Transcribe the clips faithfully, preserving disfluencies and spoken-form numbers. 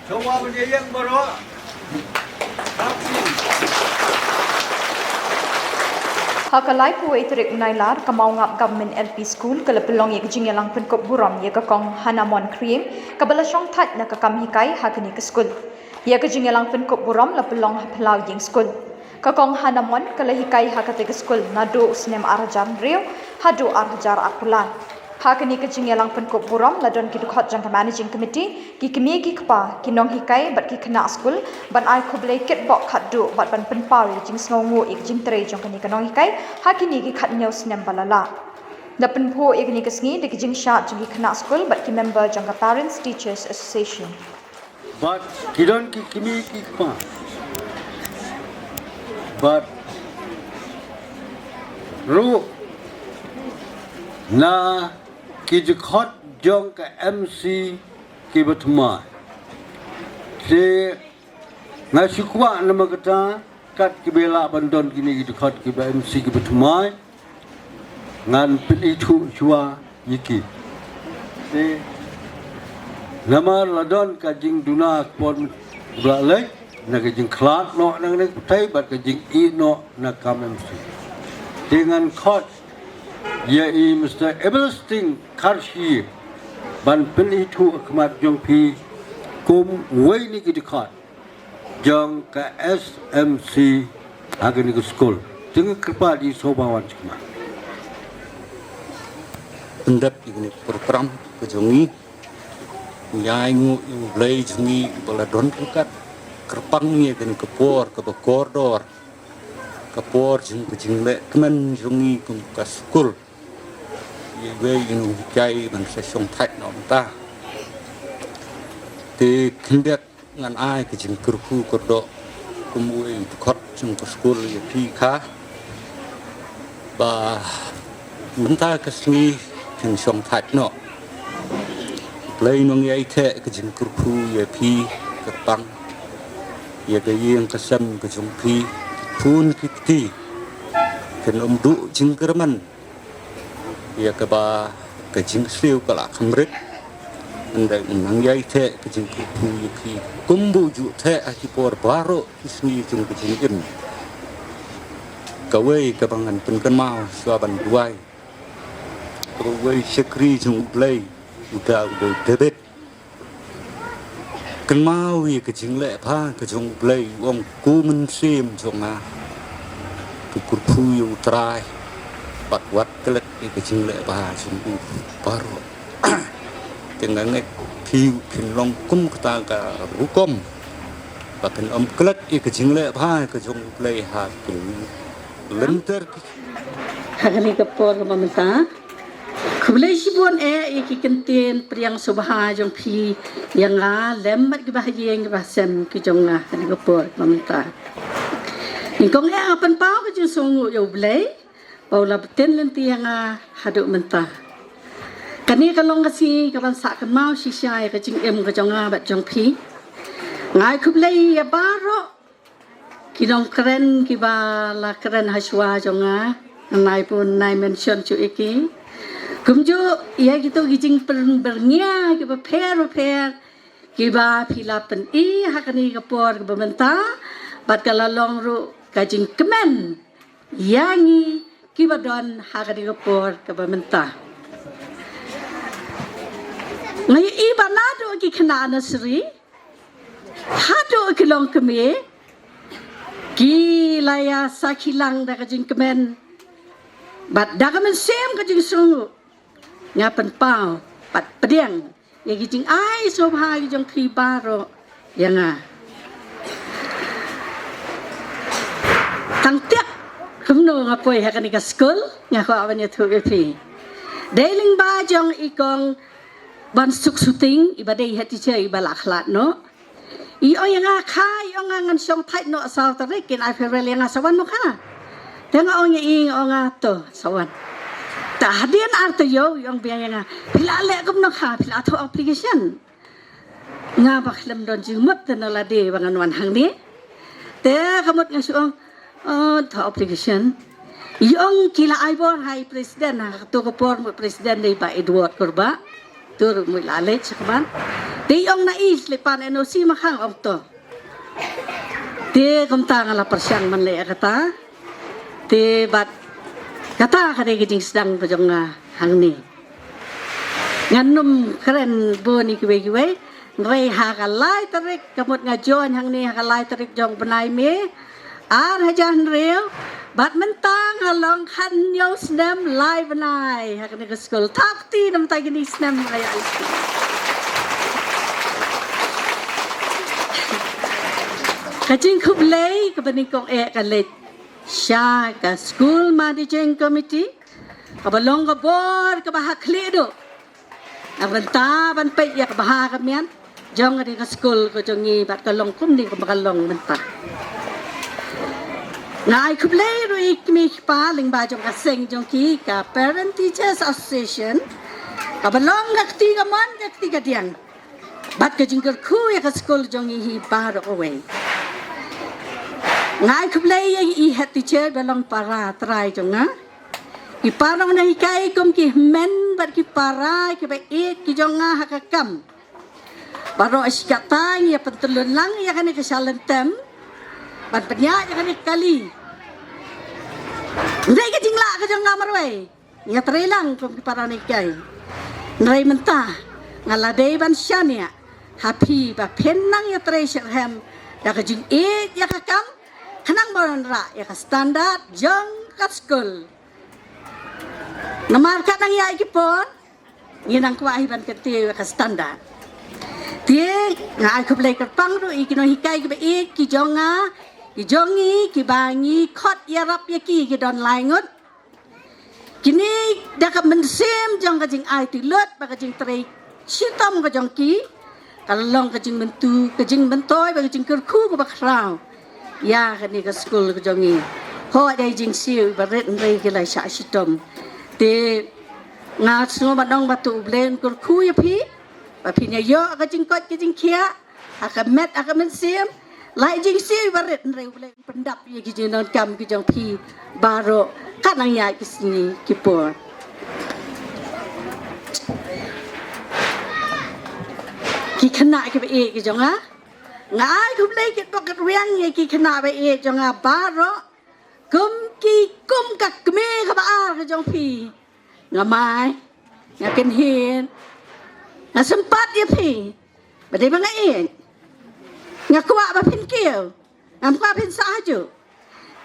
Ha ka laiphew wei tarik u Nailar, ka Mawngap Government L P School ka la pynlong ïa ka jingïalang pynkup burom ïa ka Kong Hanamon Khriem, kaba la shongthait na ka kam hikai ha kane ka skul. Ïa ka jingïalang pynkup burom la pynlong ha phyllaw ïing skul. Ka Kong Hanamon ka la hikai ha kata ka skul naduh u snem ar hajar hynriew haduh ar hajar arphew lai. Ha kane ka jingïalang pynkup burom la don ki dkhot jong ka Managing Committee, ki kmie ki kpa, ki nonghikai bad ki khynnah skul, ban ai khublei kitbok khatduh bad ban pynpaw ïa ka jingsngewnguh ïa ka jingtrei jong kane ka nonghikai ha kine ki khathynñiew snem ba la lah. Da pynphuh ïa kane ka sngi da ki jingshad jong ki khynnah skul bad ki member jong ka Parents Teachers Association. Bad ki don ki kmie ki kpa. Bad ruh na ki dkhot jong ka M C kiba thymmai. Te nga shu kwah namar kata, kat kiba lah ban don kine ki dkhot kiba M C kiba thymmai, ngan pynithuh shuwa ïa ki. Te namar la don ka jingduna ka por ba la leit, na ka jingkhlad noh na ka pyrthei bad ka jingïeh noh na ka M C. Te ngan khot ïa i Mister Everlasting Kharshi ban pynithuh ha khmat jong phi kum uwei na ki dkhot jong ka S M C ha kane ka skul. Te nga kyrpad ïa i sngewbha wan sha khmat. Pyndep ïa kane ka program ka jong ngi. Ngi ainguh ïa U Blei jong ngi ba la don ryngkat. Kyrpang ïa kane ka por kaba kordor, ka por jong ka jingleh kmen jong ngi kum ka skul. Ïa iwei i nonghikai ban sa shongthait noh mynta. Te khyndiat ngan ai ka jingkyrkhu kyrdoh kum uwei u dkhot jong ka skul ïa phi kha, ba mynta ka sngi phin shongthait noh. Blei nongïaid theh ka jingkyrkhu ïa phi kyrpang ïa ka ïing ka sem ka jong phi. Khun ki kti kin ym duh jingkyrmen ïa kaba ka jingsiew ka la kham rit. Ynda nang ïai theh ka jingkyrkhu ïa phi kumba u ju theh ha ki por baroh ki sngi jong ka jingim. Kawei kaba ngan pynkynmaw shuwa ban duwai, kaba uwei shakri jong U Blei, u da u dei David. Kynmaw ïa ka jingleh bha ka jong U Blei, u ong, ko mynsiem jong nga, to kyrkhu ïa U Trai bad wat klet ïa ka jingleh bha jong u baroh. Te nga ngeit phi phin long kum kata ka rukom ba phin ym klet ïa ka jingleh bha ka jong U Blei ha ki lynter ki. Ha kane ka por kaba mynta, khublei shibun eh ïa ki kyntien pdiang sngewbha jong phi ïa nga lem bad kiba ha ïing kiba ha sem ki jong nga ha kane ka por kaba mynta. Nyngkong eh nga pynpaw ka jingsngewnguh ïa U Blei ba u la btin lynti ïa nga haduh mynta. Kane ka long ka sngi kaban sah kynmaw shisha ïa ka jingim ka jong nga bad jong phi. Nga ai khublei ïa baroh ki nongkren kiba la kren ha shuwa jong nga, ngan ai bun, ngan ai mention shuh ïa ki. Kumjuh ïa kito ki jingpynbyrngia kiba pher bapher kiba phi la pyni ha kane ka por kaba mynta, bad ka la long ruh ka jingkmen ïa ngi kiba don ha kane ka por kaba mynta. Nga ïohi ba naduh ki khynnah nursery haduh ki longkmie, ki la ïa sakhi lang da ka jingkmen bad da ka mynsiem ka jingsngewnguh. Nga pynpaw bad pdiang ïa ki jingai sngewbha ki jong phi baroh ïa nga. Tang tip kumno nga poi ha kane ka skul, nga kwah ban ïathuh ïa phi. Dei lyngba jong i kong Bansuk Suting, iba dei head teacher iba la khlad noh. I ong ïa nga, kha, i ong nga, ngan shong thait noh saw tarik, kin ai farewell ïa nga, sa wan mo kha. Te nga ong ïa i, nga ong nga, to, sa wan. Te hadien ar taïew, i ong biang ïa nga, phi la leh kumno kha, phi la thoh application? Nga ba khlem don jingmut te na lade ba ngan wan hangne. Te ka mut nga shu ong, oh, thoh application. I ong ki la ai bor ha i president, ha kato ka por mut president dei Bah Edward Kurbah. Tur mui la leit sha khmat. Te ong na i slipan N O C ma khang ong to. Te kumta nga la pyrshang ban leh kata. Te bad kata ka dei ka jingsdang ka jong nga hangne. Ngan nym kren bun ïa kiwei kiwei. Hynrei ha ka lai tarik ka mut nga join hangne ha ka lai tarik jong bnai May. Ar hajar hynriew, bad mynta nga long khathynñiew snem lai bnai ha kane ka skul. Thap kti namar kine ki snem nga ïa. Ka jingkhublei kaba nyngkong eh ka leit sha ka skul managing committee kaba long ka bor kaba ha khlieh duh. Nang bynta ban peit ïa ka bha ka miat jong kane ka skul ka jong ngi bad ka long kumne kumba ka long mynta. Nga ai khublei ruh ïa ki kmie ki kpa lyngba jong ka seng jong ki ka Parent Teachers Association kaba long ka kti kamon ka kti kadiang bad ka jingkyrkhu ïa ka skul jong ngi hi baroh kawei. Nga ai khublei ïa i head teacher ba long para trai jong nga. Ki para nonghikai kum ki hynmen bad ki para kiba ïeit ki jong nga ha ka kam. Baroh shi katta ngi ïa pyntylun lang ïa kane ka shalynter ban pynïaid ïa kane ka kali. Hynrei ka jinglah ka jong nga marwei ngi ïa trei lang kum ki para nonghikai. Hynrei mynta nga la dei ban shaniah ha phi ba phin nang ïa trei shitrhem da ka jingïeit ïa ka kam khnang ba wanrah ïa ka standard jong ka skul. Namar katba nang ïaid ki por ngi nang kwah hi ban kyntiew ïa ka standard. Te nga ai khublei kyrpang ruh ïa ki nonghikai kiba ïeit ki jong nga ki jong ngi kiba ngi khot ïarap ïa ki ki don lai ngut. Kine da ka mynsiem jong ka jingaiti lut bad ka jingtrei shitom ka jong ki ka long ka jingmyntu ka jingmyntoi bad ka jingkyrkhu kaba khraw ïa kane ka skul ka jong ngi. Hooid dei jingsiew iba rit hynrei ki la shah shitom. Te nga sngew ba nang ba to U Blei un kyrkhu ïa phi ba phin ïa ïoh ka jingkoit ka jingkhiah ha ka met ha ka mynsiem. Lai jingsiew iba rit hynrei U Blei pyndap ïa ki jingdonkam ki jong phi baroh katba nang ïaid ki sngi ki por. Ki khynnah kiba ïeit ki jong nga, nga ai khublei kitbok kitrwiang ïa ki khynnah ba ïeit jong nga baroh. Kum ki kum ka kmie kaba ar ka jong phi nga mai nga kynhied nga sympat ïa phi. Ba dei ba nga ïeit nga kwah ba phin kiew. Ngam kwah phin sah hajuh.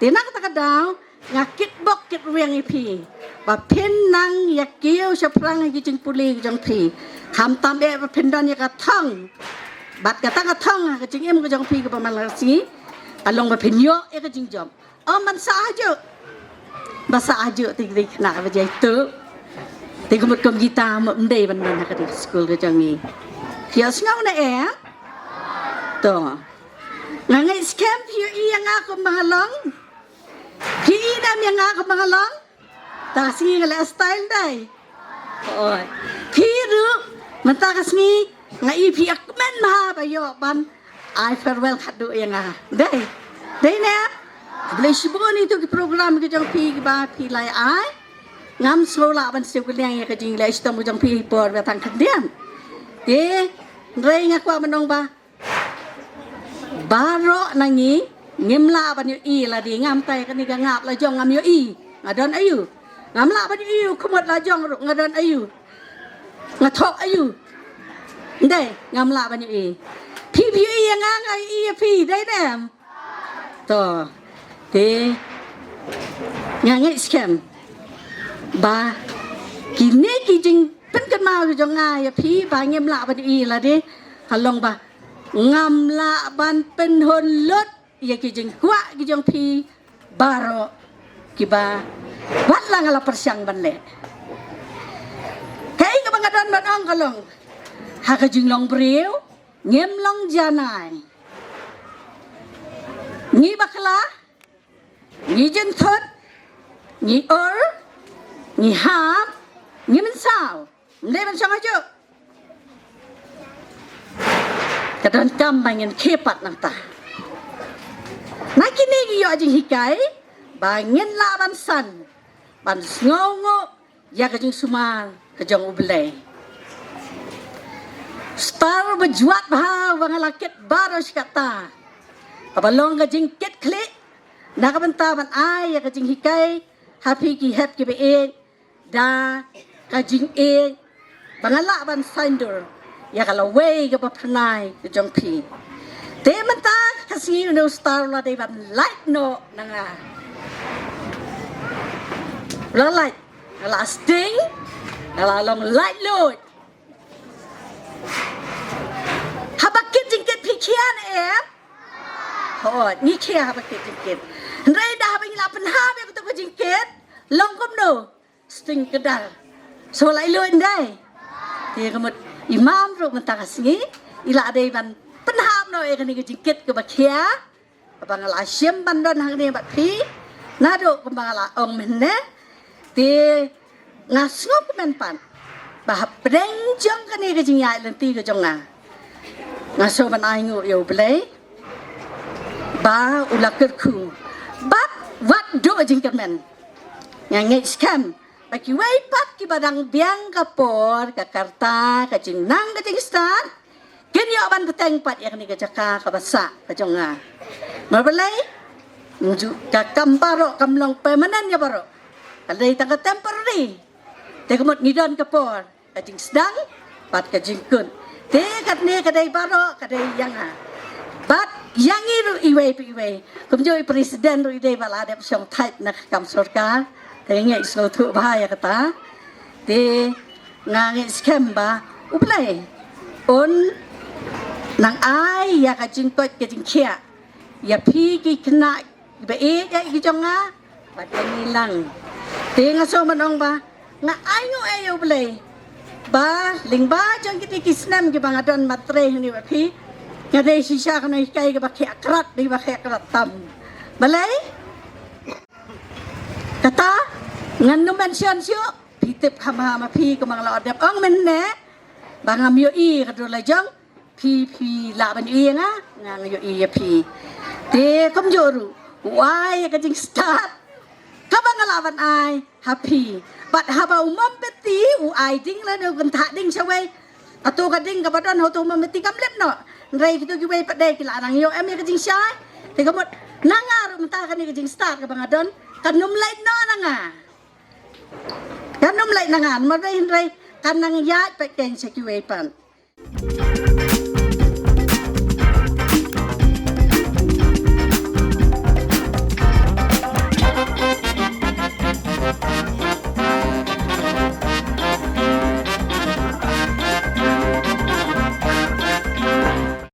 Te na kata ka daw nga kitbok kitrwiang ïa phi ba phin nang ïa kiew shaphrang ha ki jingpule ki jong phi. Khamtam eh ba phin don ïa ka thong bad kata ka thong ha ka jingim ka jong phi kaba man la ka sngi ka long ba phin ïoh ïa ka jingjop. Ym ban sah hajuh. Ba sah hajuh te ki dei khynnah ba jai tuh. Te ka mut kum kita mut ym dei ban don ha ka dei skul ka jong ngi. Phi ïohsngew ne em? To. Nga ngeit skhem phi ïohi ïa nga kumba nga long. Phi i ne em ïa nga kumba nga long? Ta ka sngi nga leh style dei. Oi. Phi ruh mynta ka sngi nga i phi ïa kmen bha ba ïoh ban ai farewell khatduh ïa nga. Dei. Dei ne? Khublei shibun ïa itu ki program ki jong phi kiba phi la ai. Ngam sngew lah ban siew kylliang ïa ka jingleh shitom ki jong phi por ba tang khyndiat. Te hynrei nga kwah ban ong ba baroh na ngi ngim lah ban ïohi lade. Ngam tai kane ka ngap la jong ngam ïohi nga don aïu. Ngam lah ban ïohi u khmut la jong ruh nga don aïu. Nga thoh aïu. Dei ngam lah ban ïohi. Phi phi ïohi ïa nga nga ïohi ïa phi dei ne em? To te nga ngeit skhem ba kine ki jingpynkynmaw ki jong nga ïa phi ba ngim lah ban ïohi lade ka long ba ngam lah ban pynhun lut ïa ki jingkwah ki jong phi baroh kiba wat la nga la pyrshang ban leh. Kaei kaba nga don ban ong ka long ha ka jinglong briew ngim long janai. Ngi bakla, ngi jynthut, ngi ur, ngi hap, ngi mynsaw. Ym dei ban shong hajuh. Ka donkam ba ngin khie pat nangta. Na kine ki ïoh jinghikai ba ngin lah ban san ban sngewnguh ïa ka jingsumar ka jong U Blei. Star ba jwat bha ba nga la kit baroh shi katta. Kaba long ka jingkit khlieh na ka bynta ban ai ïa ka jinghikai ha phi ki hep ki ba ïeit da ka jingïeit ba nga lah ban saiñdur ïa ka lawei kaba phyrnai ka jong phi. Te mynta ka sngi u star u la dei ban lait noh na nga. U la lait, nga la sting, nga la long laitluid. Haba kit jingkit phi khia ne em? Hooid, ngi khia haba kit jingkit. Hynrei da haba ngi la pynhap ïa kato ka jingkit, long kumno? Sting kdar. So laitluid ndai. Te ka mut i Mam ruh mynta ka sngi i la dei ban pynhap noh ïa kane ka jingkit kaba khia, kaba nga la shim ban don hangne bad phi. Naduh kumba nga la ong mynne, te nga sngewkmen pat ba hapdeng jong kane ka jingïaid lynti ka jong nga, nga shu ban ainguh ïa U Blei ba u la kyrkhu bad wat duh jingkyrmen. Nga ngeit skhem ba kiwei pat kiba dang biang ka por, ka karta, ka jingnang, ka jingstad, kin ïoh ban bteng pat ïa kane ka jaka kaba sah ka jong nga. Namar balei? Ym ju, ka kam baroh kam long permanent ïa baroh. Ka dei tang ka temporary. Te ka mut ngi don ka por, ka jingsdang bad ka jingkut. Te katne ka dei baroh, ka dei ïa nga bad ïa ngi ruh iwei pa iwei. Kumjuh i president ruh i dei ba la dep shong thait na ka kam sorkar. Te ngi sngewthuh bha ïa kata. Te nga ngeit skhem ba U Blei un nang ai ïa ka jingkoit ka jingkhiah ïa phi ki khynnah ba ïeit ïa ki jong nga bad ïa ngi lang. Te nga shu ban ong ba nga ainguh ïa U Blei ba lyngba jong kiti ki snem kiba nga don ban trei hangne bad phi, nga dei shisha kano hikai kaba khiah krat, dei ba khiah krat tam. Balei? Kata ngan ym mention shuh, phi tip kham bha ma phi, kumba nga la dep ong mynne ba ngam ïohi ka dur la jong phi, phi lah ban ïohi ïa nga, nga ïohi ïa phi. Te kumjuh ruh u ai ïa ka jingstad kaba nga lah ban ai ha phi. Bad haba u mombati u ai ding lane u kynthah ding shawei, ato ka ding kaba don ha uto u mombati kam lip noh. Hynrei kito kiwei pat de ki la nang ïoh em ïa ka jingshai. Te ka mut na nga ruh mynta kane ka jingstad kaba nga don kan ym lait noh na nga. Kan ym lait na nga, namar balei? Hynrei kan nang ïaid pat kein sha kiwei pat.